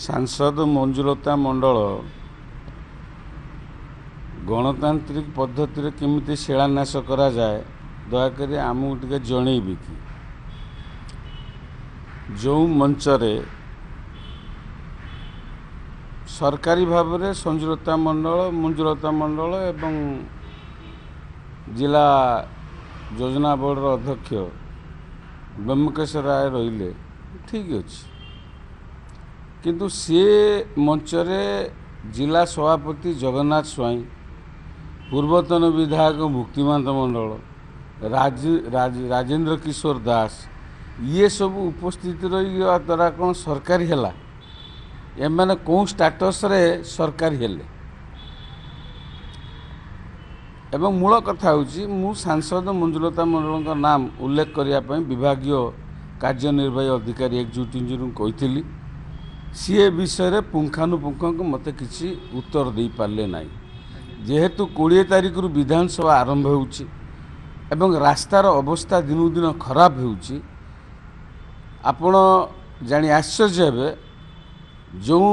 ସାଂସଦ ମଞ୍ଜୁଲତା ମଣ୍ଡଳ ଗଣତାନ୍ତ୍ରିକ ପଦ୍ଧତିରେ କେମିତି ଶିଳାନ୍ୟାସ କରାଯାଏ, ଦୟାକରି ଆମକୁ ଟିକେ ଜଣେଇବେ କି? ଯେଉଁ ମଞ୍ଚରେ ସରକାରୀ ଭାବରେ ସଞ୍ଜୁଲତା ମଣ୍ଡଳ, ମଞ୍ଜୁଲତା ମଣ୍ଡଳ ଏବଂ ଜିଲ୍ଲା ଯୋଜନା ବୋର୍ଡ଼ର ଅଧ୍ୟକ୍ଷ ବ୍ୟୋମକେଶ ରାୟ ରହିଲେ, ଠିକ୍ ଅଛି, କିନ୍ତୁ ସିଏ ମଞ୍ଚରେ ଜିଲ୍ଲା ସଭାପତି ଜଗନ୍ନାଥ ସ୍ୱାଇଁ, ପୂର୍ବତନ ବିଧାୟକ ମୁକ୍ତିକାନ୍ତ ମଣ୍ଡଳ, ରାଜେନ୍ଦ୍ର କିଶୋର ଦାସ, ଇଏ ସବୁ ଉପସ୍ଥିତି ରହିବା ଦ୍ୱାରା କ'ଣ ସରକାରୀ ହେଲା? ଏମାନେ କେଉଁ ଷ୍ଟାଟସ୍ରେ ସରକାରୀ ହେଲେ? ଏବଂ ମୂଳ କଥା ହେଉଛି, ମୁଁ ସାଂସଦ ମଞ୍ଜୁଲତା ମଣ୍ଡଳଙ୍କ ନାମ ଉଲ୍ଲେଖ କରିବା ପାଇଁ ବିଭାଗୀୟ କାର୍ଯ୍ୟନିର୍ବାହୀ ଅଧିକାରୀ, ଏକ୍ଜିକ୍ୟୁଟିଭ୍ ଇଞ୍ଜିନିୟରଙ୍କୁ କହିଥିଲି। ସିଏ ବିଷୟରେ ପୁଙ୍ଖାନୁପୁଙ୍ଖ ମୋତେ କିଛି ଉତ୍ତର ଦେଇପାରିଲେ ନାହିଁ। ଯେହେତୁ 20 ତାରିଖରୁ ବିଧାନସଭା ଆରମ୍ଭ ହେଉଛି ଏବଂ ରାସ୍ତାର ଅବସ୍ଥା ଦିନକୁ ଦିନ ଖରାପ ହେଉଛି, ଆପଣ ଜାଣି ଆଶ୍ଚର୍ଯ୍ୟ ହେବେ, ଯେଉଁ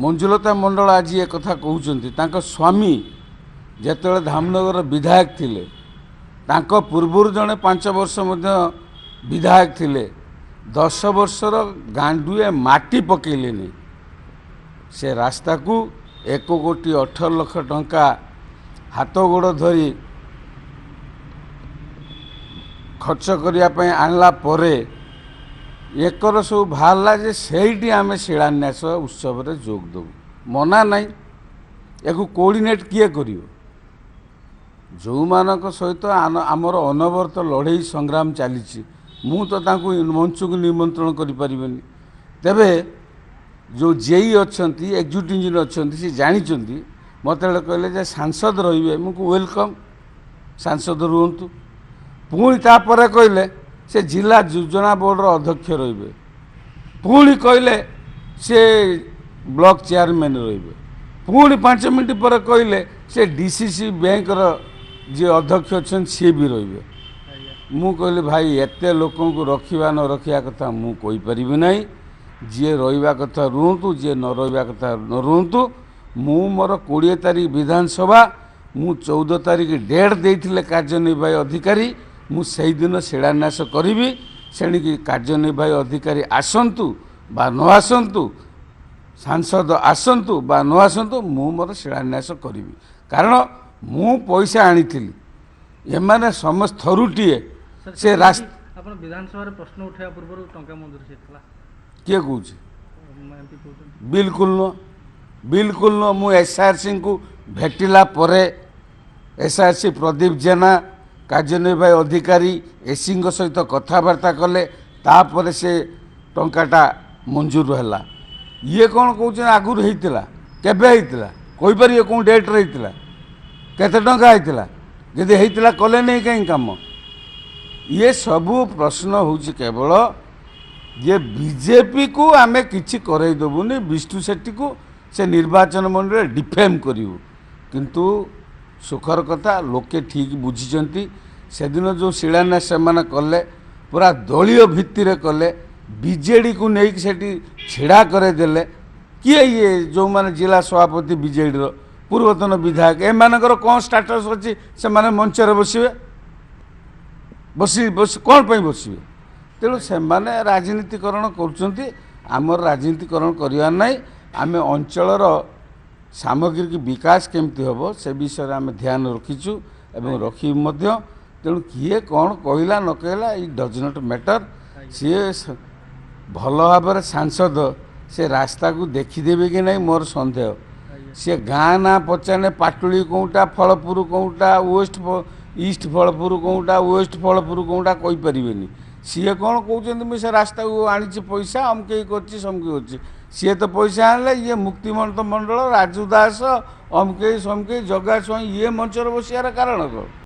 ମଞ୍ଜୁଲତା ମଣ୍ଡଳ ଆଜି ଏକଥା କହୁଛନ୍ତି, ତାଙ୍କ ସ୍ୱାମୀ ଯେତେବେଳେ ଧାମନଗର ବିଧାୟକ ଥିଲେ, ତାଙ୍କ ପୂର୍ବରୁ ଜଣେ 5 ବର୍ଷ ମଧ୍ୟ ବିଧାୟକ ଥିଲେ, 10 ବର୍ଷର ଗାଣ୍ଡୁଏ ମାଟି ପକେଇଲେନି। ସେ ରାସ୍ତାକୁ 1 କୋଟି 18 ଲକ୍ଷ ଟଙ୍କା ହାତ ଗୋଡ଼ ଧରି ଖର୍ଚ୍ଚ କରିବା ପାଇଁ ଆଣିଲା ପରେ ଏକର ସବୁ ବାହାରିଲା ଯେ ସେଇଠି ଆମେ ଶିଳାନ୍ୟାସ ଉତ୍ସବରେ ଯୋଗ ଦେବୁ। ମନା ନାହିଁ, ୟାକୁ କୋଅର୍ଡ଼ିନେଟ୍ କିଏ କରିବ? ଯେଉଁମାନଙ୍କ ସହିତ ଆମର ଅନବରତ ଲଢ଼େଇ ସଂଗ୍ରାମ ଚାଲିଛି, ମୁଁ ତ ତାଙ୍କୁ ମଞ୍ଚକୁ ନିମନ୍ତ୍ରଣ କରିପାରିବିନି। ତେବେ ଯେଉଁ ଜେଇ ଅଛନ୍ତି, ଏକ୍ଜିକ୍ୟୁଟିଭ୍ ଇଞ୍ଜିନିୟର ଅଛନ୍ତି, ସେ ଜାଣିଛନ୍ତି। ମୋତେ କହିଲେ ଯେ ସାଂସଦ ରହିବେ। ମୁଁ welcome, ସାଂସଦ ରୁହନ୍ତୁ। ପୁଣି ତାପରେ କହିଲେ ସେ ଜିଲ୍ଲା ଯୋଜନା ବୋର୍ଡ଼ର ଅଧ୍ୟକ୍ଷ ରହିବେ। ପୁଣି କହିଲେ ସେ ବ୍ଲକ ଚେୟାରମ୍ୟାନ୍ ରହିବେ। ପୁଣି 5 ମିନିଟ୍ ପରେ କହିଲେ ସେ ଡିସିସି ବ୍ୟାଙ୍କର ଯିଏ ଅଧ୍ୟକ୍ଷ ଅଛନ୍ତି, ସିଏ ବି ରହିବେ। ମୁଁ କହିଲି, ଭାଇ, ଏତେ ଲୋକଙ୍କୁ ରଖିବା ନ ରଖିବା କଥା ମୁଁ କହିପାରିବି ନାହିଁ। ଯିଏ ରହିବା କଥା ରୁହନ୍ତୁ, ଯିଏ ନ ରହିବା କଥା ନ ରୁହନ୍ତୁ। ମୁଁ ମୋର 20 ତାରିଖ ବିଧାନସଭା, ମୁଁ 14 ତାରିଖ ଡେଟ୍ ଦେଇଥିଲେ କାର୍ଯ୍ୟନିର୍ବାହୀ ଅଧିକାରୀ, ମୁଁ ସେଇଦିନ ଶିଳାନ୍ୟାସ କରିବି। ସେଣିକି କାର୍ଯ୍ୟନିର୍ବାହୀ ଅଧିକାରୀ ଆସନ୍ତୁ ବା ନ ଆସନ୍ତୁ, ସାଂସଦ ଆସନ୍ତୁ ବା ନ ଆସନ୍ତୁ, ମୁଁ ମୋର ଶିଳାନ୍ୟାସ କରିବି। କାରଣ ମୁଁ ପଇସା ଆଣିଥିଲି, ଏମାନେ ସମସ୍ତ ଥରୁଟିଏ ସେ ରାସ୍ତା ଆପଣ ବିଧାନସଭାରେ ପ୍ରଶ୍ନ ଉଠାଇବା ପୂର୍ବରୁ ଟଙ୍କା ମଞ୍ଜୁର ହେଇଥିଲା? କିଏ କହୁଛି? ଏମିତି କହୁଛନ୍ତି। ବିଲକୁଲ ନୁହଁ, ବିଲକୁଲ ନୁହଁ। ମୁଁ ଏସ୍ଆର୍ସିଙ୍କୁ ଭେଟିଲା ପରେ ଏସ୍ଆର୍ସି ପ୍ରଦୀପ ଜେନା, କାର୍ଯ୍ୟନିର୍ବାହୀ ଅଧିକାରୀ ଏସିଙ୍କ ସହିତ କଥାବାର୍ତ୍ତା କଲେ, ତାପରେ ସେ ଟଙ୍କାଟା ମଞ୍ଜୁର ହେଲା। ଇଏ କ'ଣ କହୁଛନ୍ତି ଆଗରୁ ହେଇଥିଲା? କେବେ ହେଇଥିଲା କହିପାରିବେ? କେଉଁ ଡେଟ୍ରେ ହେଇଥିଲା? କେତେ ଟଙ୍କା ହେଇଥିଲା? ଯଦି ହେଇଥିଲା, କଲେ ନେଇ କାହିଁ କାମ? ଇଏ ସବୁ ପ୍ରଶ୍ନ ହେଉଛି କେବଳ ଯେ ବିଜେପିକୁ ଆମେ କିଛି କରେଇ ଦେବୁନି, ବିଷ୍ଣୁ ସେଠୀକୁ ସେ ନିର୍ବାଚନ ମଣ୍ଡଳୀରେ ଡିଫେମ୍ କରିବୁ। କିନ୍ତୁ ସୁଖର କଥା, ଲୋକେ ଠିକ୍ ବୁଝିଛନ୍ତି। ସେଦିନ ଯେଉଁ ଶିଳାନ୍ୟାସ ସେମାନେ କଲେ, ପୁରା ଦଳୀୟ ଭିତ୍ତିରେ କଲେ। ବିଜେଡ଼ିକୁ ନେଇକି ସେଠି ଛିଡ଼ା କରେଇଦେଲେ। କିଏ ଇଏ ଯେଉଁମାନେ ଜିଲ୍ଲା ସଭାପତି, ବିଜେଡ଼ିର ପୂର୍ବତନ ବିଧାୟକ, ଏମାନଙ୍କର କ'ଣ ଷ୍ଟାଟସ୍ ଅଛି? ସେମାନେ ମଞ୍ଚରେ ବସିବେ? ବସି ବସି କ'ଣ ପାଇଁ ବସିବେ? ତେଣୁ ସେମାନେ ରାଜନୀତିକରଣ କରୁଛନ୍ତି। ଆମର ରାଜନୀତିକରଣ କରିବାର ନାହିଁ। ଆମେ ଅଞ୍ଚଳର ସାମଗ୍ରିକ ବିକାଶ କେମିତି ହେବ, ସେ ବିଷୟରେ ଆମେ ଧ୍ୟାନ ରଖିଛୁ ଏବଂ ରଖିବୁ ମଧ୍ୟ। ତେଣୁ କିଏ କ'ଣ କହିଲା ନ କହିଲା, it does not matter. ସିଏ ଭଲ ଭାବରେ ସାଂସଦ ସେ ରାସ୍ତାକୁ ଦେଖିଦେବେ କି ନାହିଁ, ମୋର ସନ୍ଦେହ। ସିଏ ଗାଁ ନାଁ ପଚାରିଲେ ପାଟୁଳି କେଉଁଟା, ଫଳପୁର କେଉଁଟା, ୱେଷ୍ଟ ଇଷ୍ଟ ଫଳପୁର କେଉଁଟା, ୱେଷ୍ଟ ଫଳପୁର କେଉଁଟା କହିପାରିବେନି। ସିଏ କ'ଣ କହୁଛନ୍ତି, ମୁଁ ସେ ରାସ୍ତାକୁ ଆଣିଛି ପଇସା, ଅମକେଇ କରିଛି, ସମକେଇ କରିଛି। ସିଏ ତ ପଇସା ଆଣିଲେ, ଇଏ ମୁକ୍ତିମନ୍ତ ମଣ୍ଡଳ, ରାଜୁ ଦାସ, ଅମକେଇ ସମକେଇ, ଜଗା ସ୍ୱାଇଁ, ଇଏ ମଞ୍ଚରେ ବସିବାର କାରଣ କ'ଣ?